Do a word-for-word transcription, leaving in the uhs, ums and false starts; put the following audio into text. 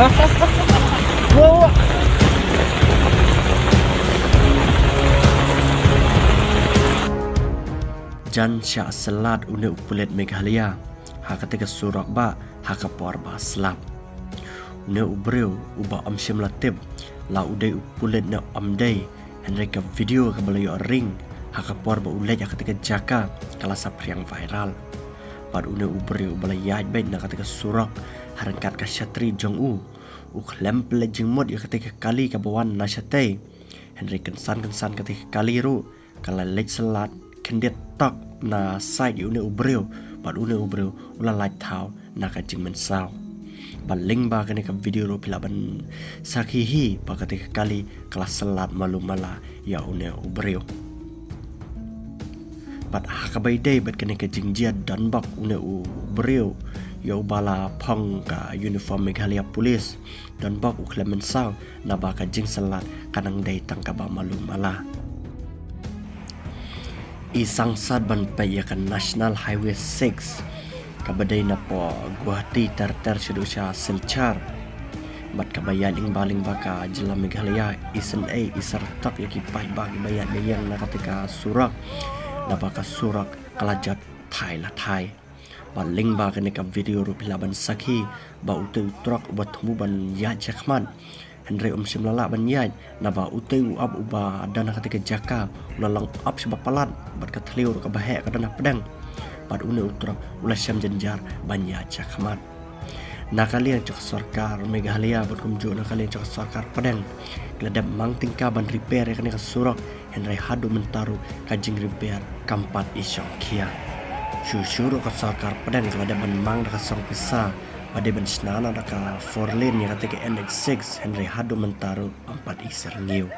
Jan shah syllat une u pulit Meghalaya ha kata ka surok ba ha ka por ba slap. Une u briew uba ym shym la tip la u dei u pulit ne ym dei, hynrei ka video kaba la ïoh ring ha ka por ba u leit ha kata ka jaka ka la saphriang viral. Bad une u briew uba la ïaid beit na kata ka surok ha ryngkat ka shatri jong u, u khlem pynleit jingmut ïa kata ka kali kaba wan na shatei. Hynrei kynsan kynsan kata ka kali ruh ka la leit syllat khyndiat tok na side ïa une u briew, bad une u briew u la lait thaw na ka jingmynsaw. Bad lyngba kane ka video ruh phi lah ban sakhi hi ba kata ka kali ka la syllat malu mala ïa une u briew. Bad ha kaba ïadei bad kane ka jingjia, don bok une u briew ïa uba la phong ka uniform Meghalaya Police, don bok u khlem mynsaw naba ka jingsyllat ka nang dei tang kaba malu mala. I sangsad ban peit ïa ka National Highway six kaba dei napoh Guwahati ter ter shaduh sha Silchar, bad kaba ïaid lyngba lyngba ka jylla Meghalaya, i sngewsih i syrtok ïa ki paidbah kiba ïaid ba ïeng na kata ka surok, naba ka surok ka la jot thai la thai. Bad lyngba kane ka video ruh phi lah ban sakhi ba utei u trok uba thmu ban ïaid shakhmat, hynrei um shym la lah ban ïaid, naba utei u ap uba don ha kata ka jaka u la long ap shaba palat, bad ka thliew ruh kaba heh ka don hapdeng. Bad une u trok u la shem jynjar ban ïaid shakhmat. Na ka liang jong ka sorkar Meghalaya bad kumjuh na ka liang jong ka sorkar pdeng, ki la dep mang tyngka ban repair ïa kane ka surok, hynrei haduh mynta ruh ka jingrepair kam pat i shongkhia. Shuh shuh ruh ka sorkar pdeng ka la dep ban mang da ka song pisa ba dei ban shna noh da ka four lane ïa kata ka N H six, hynrei haduh mynta ruh ym pat i syrngiew.